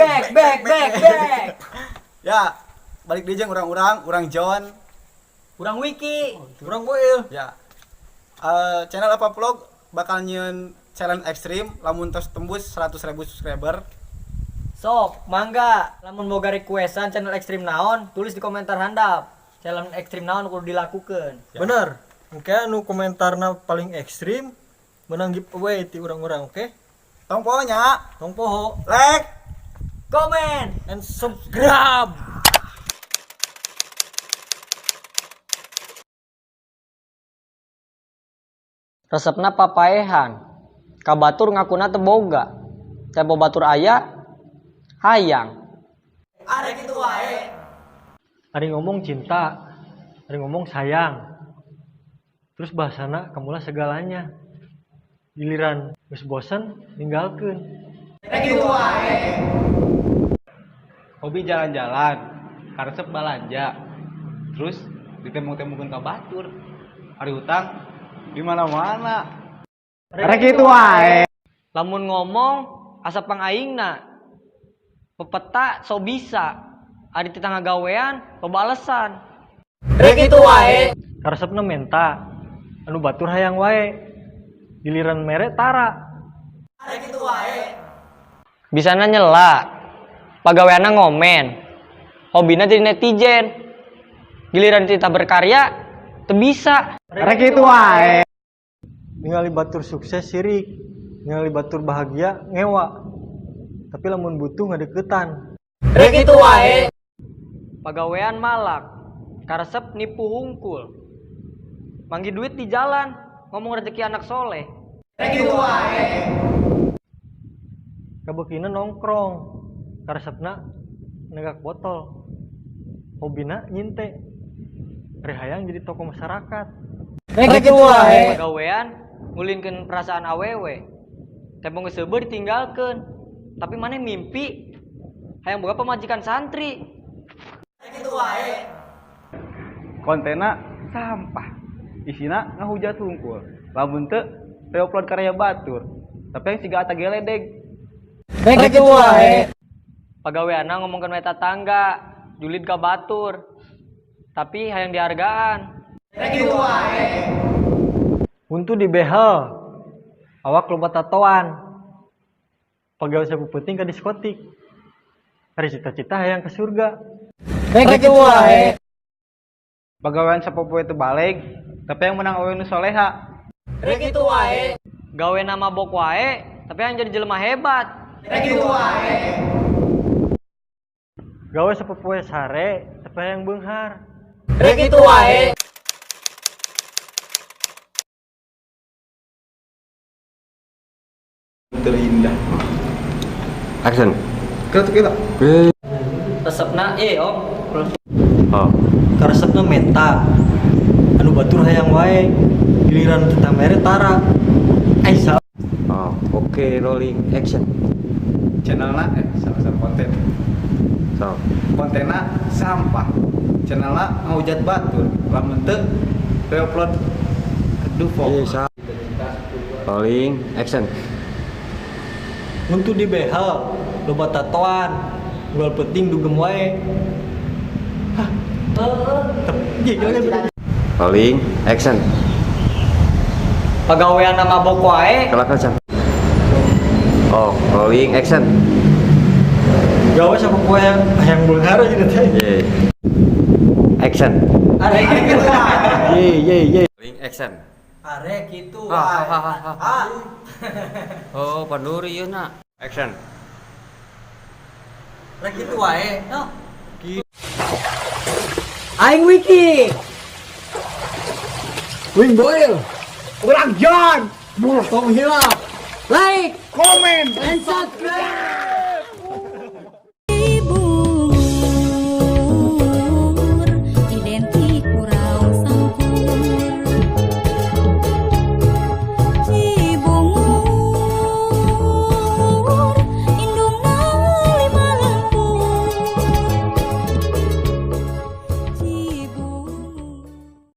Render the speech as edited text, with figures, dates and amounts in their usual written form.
Back back back back. Ya, balik deui jeung urang-urang, urang John. Urang Wiki. Urang Boil. Ya. Channel apa vlog bakal nyieun challenge ekstrim lamun tos tembus 100.000 subscriber. Sok, mangga. Lamun boga requestan channel ekstrim naon, tulis di komentar handap. Challenge ekstrim naon kudu dilakukeun. Ya. Bener. Oke, anu komentarna paling ekstrim menang giveaway ti urang-urang, oke? Tong poho nya, Tong poho like, Komen. And subscribe. Resepna papaehan. Ka batur ngakuna teu boga. Tempo batur aya hayang. Arek kitu wae. Ari ngomong cinta, ari ngomong sayang. Terus bahasana kamulah segalanya. Giliran geus bosen ninggalkeun. Rek kitu wae. Hobi jalan-jalan, karesep balanja, terus ditembung-tembungkeun ka batur, ari hutang di mana-mana. Rek kitu wae. Lamun ngomong asa pangaingna. Pepeta so bisa. Ari titah ngagawean loba alesan. Rek kitu wae. Karesepna menta, anu batur hayang wae. Giliran mere tara. Arek kitu wae. Bisana nyela. Pagaweanna ngomen. Hobina jadi netizen. Giliran titah berkarya teu bisa. Rek kitu wae. Ningali batur sukses sirik, ningali batur bahagia ngewa. Tapi lamun butuh ngadeukeutan. Rek kitu wae. Pagawean malak. Karesep nipu hungkul. Manggih duit di jalan, ngomong rezeki anak soleh. Rek kitu wae. Kabeukina nongkrong, karesepna negak botol. Hobina nyinte. Ari hayang jadi tokoh masyarakat. Rek kitu wae. Pagawean ngulinkeun perasaan awewe. Tempo geus seubeuh ditinggalkeun. Tapi maneh mimpi hayang boga pamajikan santri. Rek kitu wae. Kontenna sampah, isina ngahujat hungkul. Lamun teu upload karya batur, tapi yang siga ata geledeg. Rek kitu wae. Pagaweanna ngomongkeun we tatangga, julid ka batur. Tapi hayang dihargaan. Rek kitu wae. Huntu dibehel, awak loba tatoan. Pagawe sapeuting ka diskotik. Ari cita-cita hayang ke surga. Rek kitu wae. Pagawean sapopoe teu baleg, tapi yang menang awewe nu soleha. Rek kitu wae. Gawe mabok wae, tapi hayang jadi jelema hebat. Rek kitu wae. Gawe sapopoe sare, tapi hayang beunghar. Rek kitu wae. Terindah. Action. Kita tuh kita. Resepna om. Oh. Karesepna menta, anu batur hayang wae. Giliran kita mere tara. Aisyah. Oh, oke, rolling action. Channelna salah konten. So. Kontenna sampah. Channelna ngahujat batur. Lamun teu upload aduh Iya, fokus. Rolling action. Huntu dibehel, loba tatoan. Unggal penting dugem wae. Hah. Heeh. Rolling action. Pagawean mabok wae, Kelak aja. Oh, rolling action. Gawe sapopoe hayang beunghar aja teh. Ye. Action. Arek kitu wae. Ye ye ye. Rolling action. Arek kitu wae. Oh, panduri ieu na. Action. Rek kitu wae. No. Aing Wiki. Wing Boil. Urang John. Tong hilap. Like, Komen. and subscribe.